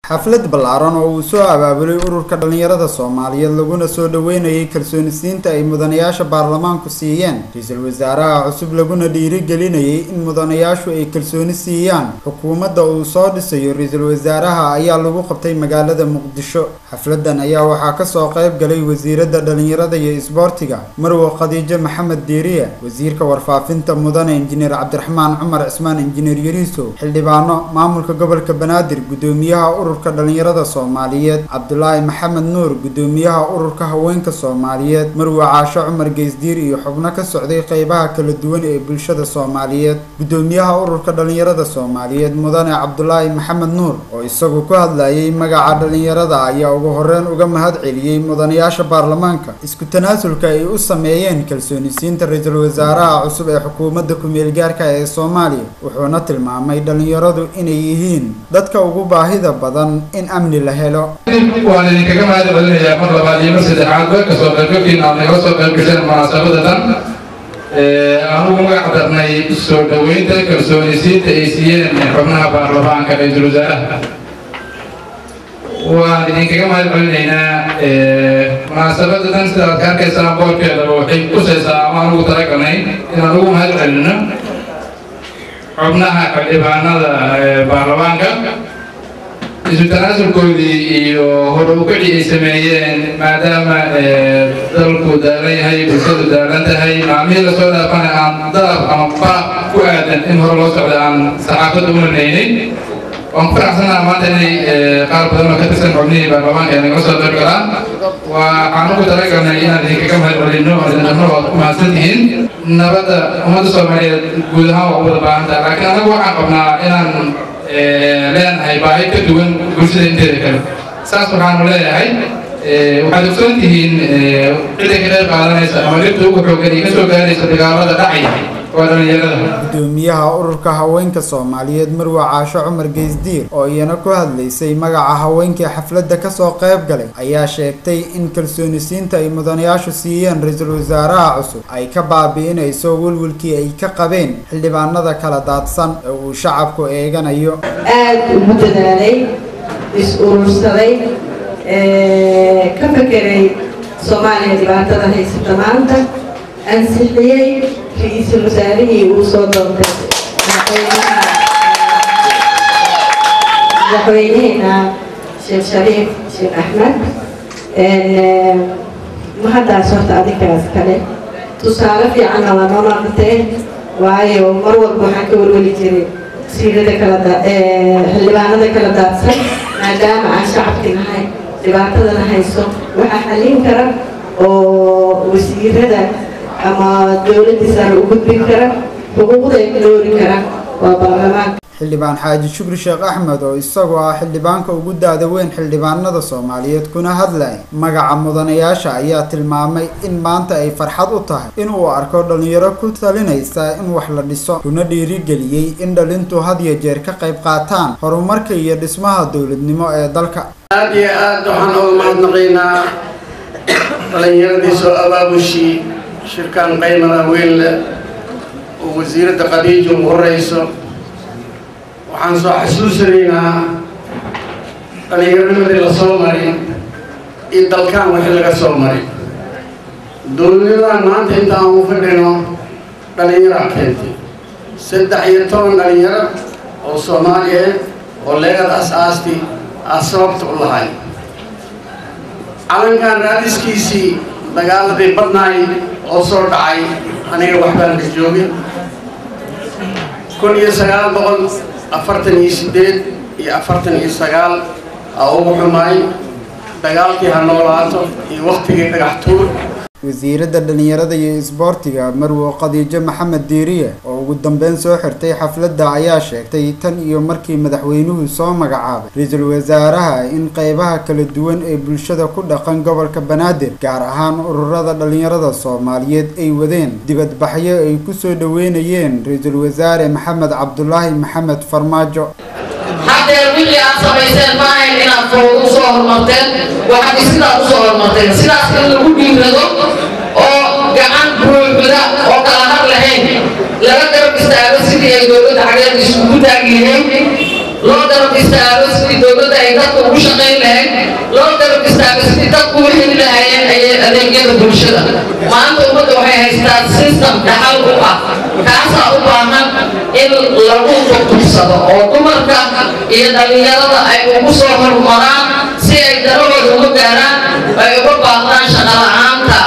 Xaflad ballaaran oo uu soo abaabulay ururka dhalinyarada Soomaaliyeed laguna soo dhaweynayay kalsoonisiinta ay mudanayaasha baarlamaanku siiyeen ra'iisul wasaaraha cusub, laguna dhiirigelinayay in mudanayaashu ay kalsooni siiyaan xukuumadda uu soo dhisayo ra'iisul wasaaraha, ayaa lagu qabtay magaalada Muqdisho. Xafladan ayaa waxaa kasoo qayb galay wasiirada dhalinyarada iyo isboortiga Marwo Khadiijo Maxamed Diiriye, wasiirka warfaafinta mudane Injineer Cabdiraxmaan Cumar Cismaan Injineer Yariisow, xildhibaano, maamulka gobolka Banaadir, gudoomiyaha ururka dhalinyarada Soomaaliyeed Cabdulaahi Maxamed Nuur, gudoomiyaha ururka haweenka Soomaaliyeed Marwo Caasho Cumar Geysdiir, iyo xubno ka socday qeybaha kala duwan ee bulshada Soomaaliyeed. Gudoomiyaha ururka dhalinyarada Soomaaliyeed mudane Cabdulaahi Maxamed Nuur oo isagu ku hadlayay magaca dhalinyarada ayaa ugu horeyn uga mahad celiyey mudanayaasha baarlamaanka isku tanaasulka ay u sameeyeen kalsoonisiinta ra'iisul wasaaraha cusub ee xukuumadda ku-meel gaarka ee Soomaaliya, wuxuuna tilmaamay dhalinyaradu inay yihiin dadka ugu baahida badan in amni la helo. Waan idinkaga mahad celinayaa mar labaad iyo mar saddexaadba kasoo qaybgalkiina aad nagala soo qayb gasheen munaasabada tan aan ugu magac darnay soo dhoweynta kalsoonisiinta ay siiyeen xubnaha baarlamaanka ra'iisul wasaaraha. Waan idinkaga mahad celinaynaa munaasabada tan. Sida aad ka arkaysaan boorkeedaba, waxay kusaysaa ama aan ugu talagalnay inaan ugu mahad celino xubnaha xildhibaanada baarlamaanka isu tanaasulkoodii iyo hore ukicii ay sameeyeen, maadaama dalku daalan yahay, bulshadu daalan tahay. Maalmihii lasoo dhaafana aan dalab ama baaq ku aadan in hore loo socda aan saxaafadda u manaynay. Waan ku faraxsanaha maanta inay qaar badan oo ka tirsan xubnihii baarlamaanka ay nagala soo qayb galaan. Waxaan ugu talagalnay inaan idinkaga mahad celino oo idin dhahno waad ku mahadsan tihiin. Nabadda ummadda Soomaaliyeed guud ahaan waa u wada baahan tahay, laakiin anagu waxaan qabnaa inaan leenahay baahi ka duwan bulshada inteeda kale. Saas waxaanu leeyahay, waxaad ogsoon tihiin cidda ka qayb qaadanaysa ama dhibta ugu xooggan iyo kasoo gaaraysa dagaalada dhacaya waa dhalinyarada. Gudoomiyaha ururka haweenka Soomaaliyeed Marwo Caasho Cumar Geysdiir oo iyana ku hadlaysay magaca haweenkii xafladda kasoo qayb galay ayaa sheegtay in kalsoonisiinta ay mudanayaashu siiyeen ra'iisul wasaaraha cusub ay ka baabi'inayso welwelkii ay ka qabeen xildhibaanada kala daadsan ee uu shacabku eeganayo. Aada ugu dadaalay, is urursaday, ka fekeray Soomaaliya dhibaatada haysata maanta, ansixiyey ra-iisul wasaarihii uu soo doontay madaxweyneheena Sheekh Shariif Sheekh Axmed. Mahaddaas horta adinkaas kale tusaale fiicanna waa noo noqotee, waayo mar walba waxaan ka welweli jiray wasiirada kala xildhibaanada kala daadsan. Maadaama aan shacabki nahay, dhibaatadana hayso waxaa xallin kara oo wasiirada ama dowladda sare u gudbin kara, xuquuqda ay doori kara waa baarlamaanka. Xildhibaan Xaaji Shukri Sheekh Axmed oo isagoo ah xildhibaanka ugu daada weyn xildhibaanada Soomaaliyeed kuna hadlay magaca mudanayaasha ayaa tilmaamay in maanta ay farxad u tahay in uu arko dhalinyaro ku talinaysa in wax la dhiso, kuna dhiirigeliyey in dhalintu had iyo jeer ka qayb qaataan horumarka iyo dhismaha dowladnimo ee dalka. Aada iyo aada waxaan uga mahadnaqaynaa dhalinyaradii soo abaabushii shirkan qaymada weyn leh oo wasiiradda Khadiija ugu horeyso. Waxaan soo xasuusanaynaa dhalinyaronimadii lasoo maray iyo dalkan wixii laga soo maray. Dowladnimadan maanta inta aan u fadhino dhalinyaraa keentay, 13 dhalinyaro oo Soomaaliya oo leegada as-aasti aa sababta u lahay calankan raadiskiisii. Dagaaladii badnaay oo soo dhacay aniga waxbaan ka joogin 1948 iyo 49 aa ugu xumaay dagaalkii ha noolaato iyo waktigii dhagax tuur. Wasiiradda dhalinyarada iyo isboortiga Marwo Khadiijo Maxamed Diiriye oo ugu dambeyn soo xirtay xafladda ayaa sheegtay tan iyo markii madaxweynuhu soo magacaabay ra'iisul wasaaraha in qeybaha kala duwan ee bulshada ku dhaqan gobolka Banaadir, gaar ahaan ururada dhalinyarada Soomaaliyeed, ay wadeen dibadbaxyo ay kusoo dhaweynayeen ra'iisul wasaare Maxamed Cabdulaahi Maxamed Farmaajo. Haddeer wixii aad samayseen ma ahayn inaad fowd u soo horumarteen, waxaad sidaad u soo horumarteen sidaas in lagu dhiirado oo gacan buuxda oo kala har lahayn laga garab istaago sidii ay dowladda xageed isugu taagi lahayd. Loo garab istaago sidii dowladda ay dadka ugu shaqayn lahayd, loo garab istaago sidii dadku u heli lahaayeen adeegyada bulshada. Maanta ummadda waxay haystaa system dhaxal u ah, kaasaa u baahan in lagu tuqtuqsado oo dumarka iyo dhallinyarada ay ugu soo horumaraan si ay darahooda uga gaaraan, ay uga baaqdaan shaqo la-aanta,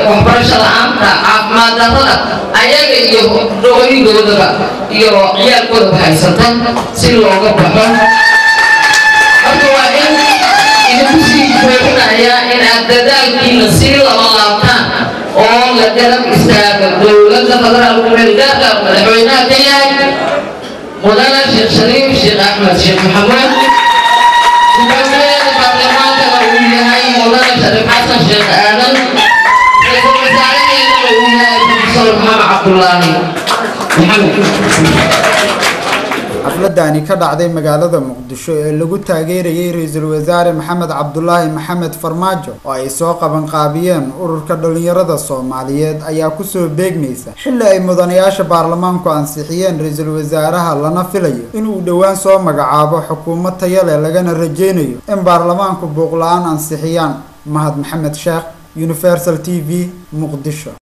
waxbarasho la-aanta, caafimaad darrada ayaga iyo dhooyigoodaba iyo ciyaalkoodaba haysata si looga baxo. Marka waa in idinku sii jooginayaa in aad dadaalkiina sii laba laabtaan oo la garab istaago dowladda federaalka meelgaarka madaxweynaha ka yahay Mudane Sheekh Shariif Sheekh Axmed Sheekh Maxamuud, gudoomiyaha baarlamaankana uu yahay Mudane Shariif Xasan Sheekh Aadan, ra-iisul wasaaraheedana uu yahay Profesor Maxamed Cabdulaahi Maxamed. Xafladani ka dhacday magaalada Muqdisho ee lagu taageerayay ra-iisul wasaare Maxamed Cabdulaahi Maxamed Farmaajo oo ay soo qabanqaabiyeen ururka dhalinyarada Soomaaliyeed ayaa kusoo beegmaysa xilli ay mudanayaasha baarlamaanku ansixiyeen ra-iisul wasaaraha, lana filayo inuu dhowaan soo magacaabo xukuumad tayo leh, lagana rajeynayo in baarlamaanku buuq la-aan ansixiyaan. Mahad Maxamed Sheekh, Universal TV, Muqdisho.